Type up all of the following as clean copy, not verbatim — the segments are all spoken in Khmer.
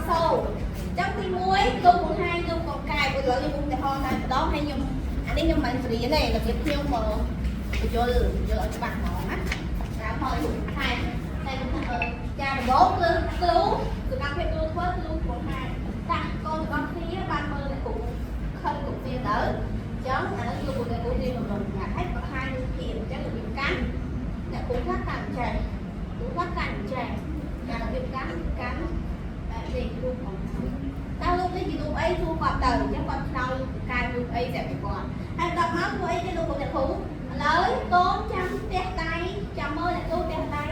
សូរអញ្ចឹងទី1គ្រូបង្ហាញរូបកង្កែបឥឡូវខ្ញុំឧទាហរណ៍តែម្ដងហើយខ្ញុំអានេះខ្ញុំមិនរៀនទេរបៀបខ្ញុំមកបញ្យលបញ្យលឲ្យច្បាស់ហ្មងណាតាមហើយរូបថែមតែខ្ញុំថាអឺចាដំបូងគឺគ្រូសម្រាប់ភាពគ្រូធ្វើគ្រូបង្ហាញតាកូនទាំងអស់គ្នាបានមើលអ្នកគ្រូខិតគ្រប់គ្នាទៅអញ្ចឹងអានេះគឺគ្រូអ្នកគ្រូរៀនបំរុងញ៉ាំហើយបង្ហាញរូបភាពអញ្ចឹងរបៀបកាន់អ្នកគ្រូខ្លះកាន់ចេះគ្រូខ្លះកាន់ចេះចារបៀបកាន់កាន់បែបនេះរូបของតើរូបនេះជារូបអីសួរគាត់ទៅអញ្ចឹងគាត់ឆ្លើយកែរូបអីតែពីគាត់ហើយដល់មកធ្វើអីគេលោកគ្រូអ្នកគ្រូឥឡូវកូនចាំផ្ទះដៃចាំមើលអ្នកគ្រូផ្ទះដៃ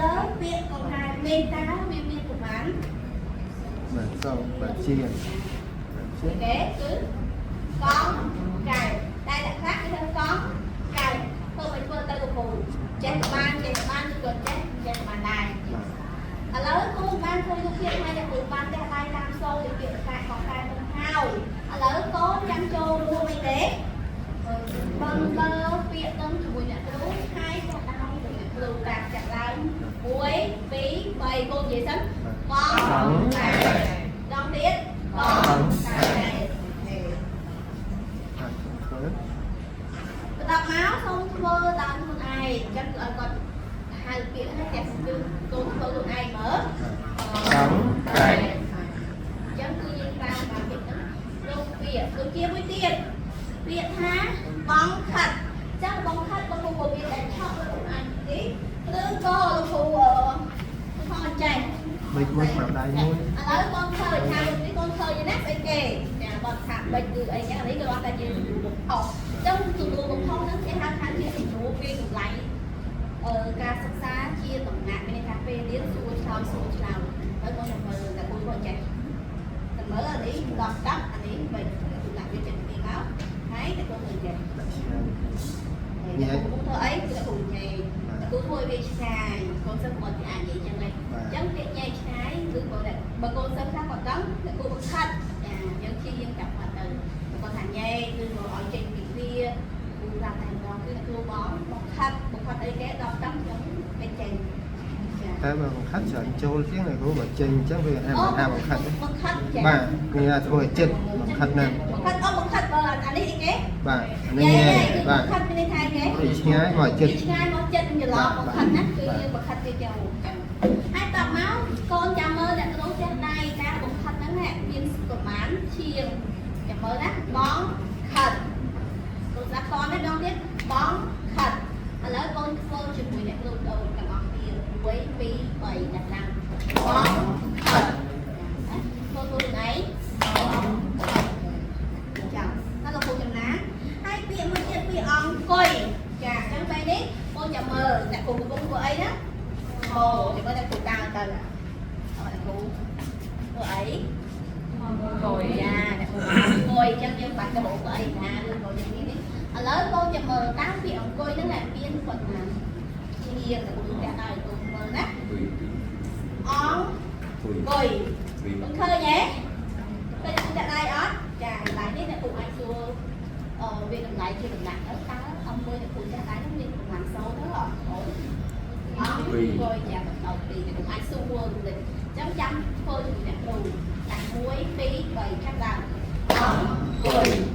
លើពាក្យកង្ហែមេតើវាមានប្រមាណ បាទសូបាទជាងជាង គេគឺកង់កែតែអ្នកខ្លះគេធ្វើកង់កែធ្វើឲ្យធ្វើទៅលោកគ្រូចេះក៏បានចេះក៏បានឬក៏ចេះចេះក៏បានដែរ បាទ ឥឡូវគ្រូបានធ្វើរូបភាពហើយអ្នកគ្រូបានផ្ទះដៃតាមសូរទៅពាក្យកែកងកែនឹងហើយឥឡូវកូនចាំចូលរួមអីទេបងបើពាក្យនឹងជាមួយអ្នកគ្រូហើយផ្ទះដៃជាមួយអ្នកគ្រូតាមចាក់ឡើង1 2 3កូននិយាយសិនកង់កែដងទៀតកង់កែ បាទធ្វើ បន្ទាប់មកសូមធ្វើដោយខ្លួនឯងអញ្ចឹងគឺឲ្យគាត់ហៅពាក្យហ្នឹងតែគឺកូនធ្វើខ្លួនឯងមើល កង់កែ អញ្ចឹងគឺយើងប្រើតាមពាក្យហ្នឹងរូបពាក្យដូចជាមួយទៀតពាក្យថាបងខិតអញ្ចឹងបងខិតបងគ្រូក៏មានតែឆក់លើខ្លួនឯងទីឬក៏លោកគ្រូអឺផងចេះ បិចមួយស្រាប់ដៃមួយ ឥឡូវកូនឃើញថារូបនេះកូនឃើញណាស្អីគេចាបងថាបិចគឺអីចឹងនេះគឺអត់តែជាសំណួរបំផុសអញ្ចឹងសំណួរបំផុសហ្នឹងគេហៅថាជាសំណួរវាតម្លៃអឺការសិក្សាជាតំណាក់មានន័យថាពេលរៀនសួរឆ្លើយសួរឆ្លើយហើយកូនចាំមើលតែគូធ្វើចេះតែមើលអានេះ10តាប់អានេះបិចតំណាក់វាចិត្តពីមកហើយតែកូនធ្វើចេះ ដាក់ឆ្ងាយ តែគូធ្វើអីគឺតែគូញ៉ែតែគូធ្វើឲ្យវាឆ្ងាយកូនសិស្សគាត់អាចនិយាយចឹងដែរ បាទ អញ្ចឹងពាក្យញ៉ែឆ្ងាយគឺបើតែបើកូនសិស្សខ្លះគាត់ដឹងតែគូបង្ខិតចាយើងព្យាយាមចាប់គាត់ទៅគាត់ថាញ៉ែគឺមកឲ្យចេញពីវាគូប្រាប់តែម្ដងគឺគ្រូបងបង្ខិតបង្ខិតអីគេដល់តាំងខ្ញុំមិនចេញចា តែបើបង្ខិតច្រើនចូលជាងអ្នកគ្រូបើចេញអញ្ចឹងវាថាមិនថាបង្ខិតទេ បង្ខិតចា បាទមានថាធ្វើឲ្យចិត្តបង្ខិតណាស់ បង្ខិតអូបង្ខិតបើអានេះអីគេ បាទអានេះញ៉ែ គឺ បាទ បង្ខិតមានន័យថាគេ ពីឆ្ងាយមកឲ្យចិត្ត ឆ្ងាយមកចិត្តច្រឡំបង្ខិតណាគឺយើងបង្ខិតវាចូលចឹងហើយតបមកកូនចាំមើលអ្នកគ្រូចេះដៃការបង្ខិតហ្នឹងមានប្រមាណឈៀងចាំមើលណាបងខិតកូនស្ដាប់តនេះដងទៀតបងខិតឥឡូវកូនធ្វើជាមួយអ្នកគ្រូដូចទាំងអស់គ្នា1 2 3ដាក់ឡើងបងខិតធ្វើខ្លួនឯងបងខិតចាំដល់លោកគ្រូចំណាហើយពាក្យមួយទៀតពាក្យអង្គុយចាអញ្ចឹងពេលនេះកូនចាំមើលអ្នកគ្រូកំពុងធ្វើអីណាអូចាំមើលអ្នកគ្រូដើរទៅអត់អ្នកគ្រូធ្វើអី អង្គុយ ចាអ្នកគ្រូអង្គុយអញ្ចឹងយើងបាច់ទៅធ្វើអីណាឬក៏យ៉ាងនេះនេះឥឡូវកូនចាំមើលតាមពាក្យអង្គុយហ្នឹងតែមានប៉ុណ្ណាជាអ្នកគ្រូតែដល់កូនមើលណាអង្គុយ មិនឃើញទេឃើញអ្នកដៃអត់ចាតម្លៃនេះអ្នកគ្រូអាចសួរអឺវាតម្លៃជាដំណាក់ទៅតើអង្គមួយអ្នកគ្រូចាស់ដៃនោះមានប្រមាណសូទៅអត់អូនអង្គុយចាបន្តពីអ្នកគ្រូអាចសួរបន្តិចអញ្ចឹងចាំធ្វើជាមួយអ្នកគ្រូដាក់1 2 3ចាប់ឡើងអង្គុយ